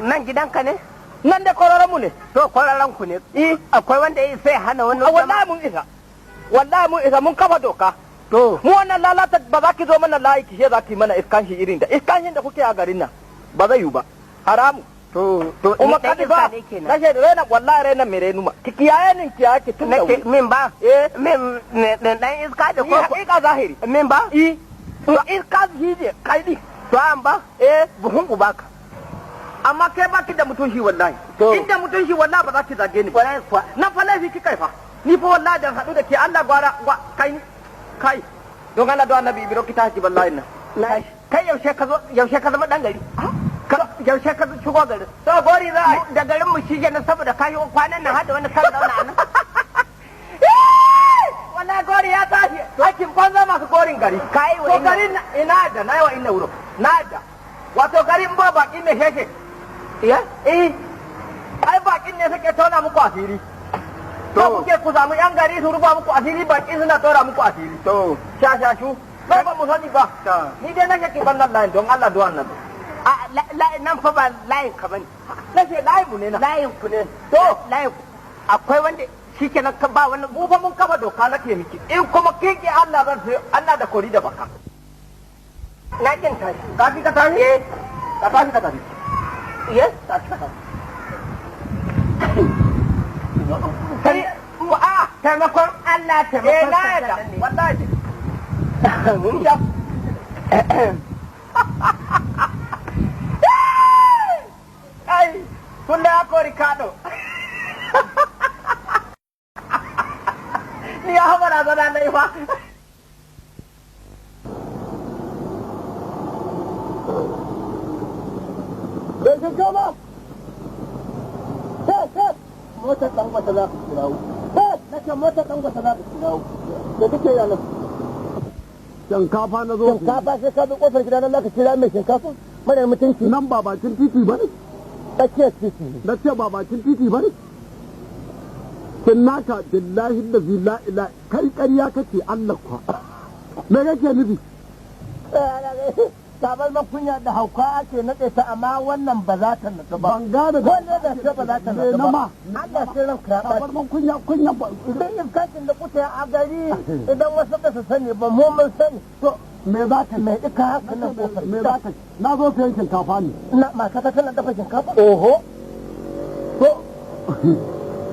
Nan gidanka ne? Nan da kwararan mu ne. To kwararan ku ne. Akwai wanda ya sai hana wani. Wallahi mun isa. Wallahi mun isa, mun kafa doka. To mu wannan lalata ba za ki zo mana layi ki za ki mana iskanshi irin da iskanshin da kuke a garin nan ba zai yiwu ba. Haramu. To to kuma kadi ba na ce rena wallahi rena mai renuma ki kiyaye nin kiyaye ki tun da wuri. Min ba? Eh. Min ne dan iska da ko hakika zahiri. Min ba? Eh. To iska shi ne kai di. To an ba? Eh. Buhun ubaka. Amma kai baki da mutunci wallahi. Inda mutunci wallahi ba za ki zage ni. Wallahi kuwa. Na fa laifi ki kai fa. Ni fa wallahi dan hadu da ke Allah gwara kai kai. Don Allah don Annabi Ibro ki tashi wallahi nan. Kai yaushe ka zo, yaushe ka zama dan gari? Yaushe ka shigo garin? To gori za a da garin mu shige nan saboda ka shigo kwanan nan hada wani kan zauna nan. Wallahi gori ya tashi. Aikin banza masu gorin gari. Kai wa to garin ina da na wa inna wuro. Na da. Wato garin ba baki ne sheke. Ya? Eh. Ai bakin ne suke tona muku asiri. To kuke ku samu yan gari su rufa muku asiri, baki suna tora muku asiri. To shashashu. Ba ba mu sani ba. Ni dai nake ki bannan layin don Allah don Annabi. A nan fa ba layin ka bane. Nace layin mu ne na. Layin ku ne. To layin akwai wanda shikenan ka ba wani mu fa mun kafa doka nake miki. In kuma kike Allah zan sai Allah da kori da baka. Na kin tashi. Ka ki ka tashi? Eh. Ka tashi ka tafi. Yes. Tashi ka tafi. Kai a taimakon Allah taimakon eh na yadda wallahi. Ai tun da ya kori kado. Ni ya haɓara zana na yi fa. Bai shinkafa! Hey, hey! Motar Dangote za ka kirawo. Hey, nake motar Dangote za ka kirawo. Da kake yana? Shinkafa na zo. Shinkafa sai ka bi kofar gida nan zaka kira mai shinkafa? Mara mutunci. Nan ba bakin titi ba ne? Tsakiyar titi ne. Na ce ba bakin titi ba ne? Kin naka billahi da la ila kai ƙarya kake Allah kwa. Me kake nufi? Tabarman kunya da hauka ake naɗe ta amma wannan ba za ta naɗu ba. Ban gane da wannan da ce ba za ta naɗu ba. Allah sai ranka ya ɓaci. Tabarman kunya kunya ba. Idan iskancin da kuke a gari idan wasu ba su sani ba mu mun sani. To me za ka me ika haka nan kofar me za ka na zo sayan shinkafa ne. Na matata tana dafa shinkafa? Oho. To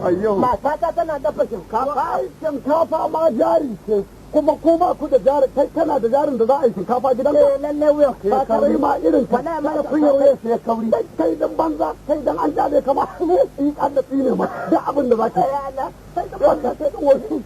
ayyo. Matata tana dafa shinkafa? Ai shinkafa ma jari ce. Kuma ko ba ku da jari kai kana da jarin da za a yi shinkafa gidan ka? Eh lalle wuyan ka ya kauri. ma irin ka. Wallahi mara kunya wuyan sa ya kauri. Kai dan banza kai dan an jale ka ma. In Allah tsine ma duk abin da za ka yi. Allah Kai dan banza kai dan wasu.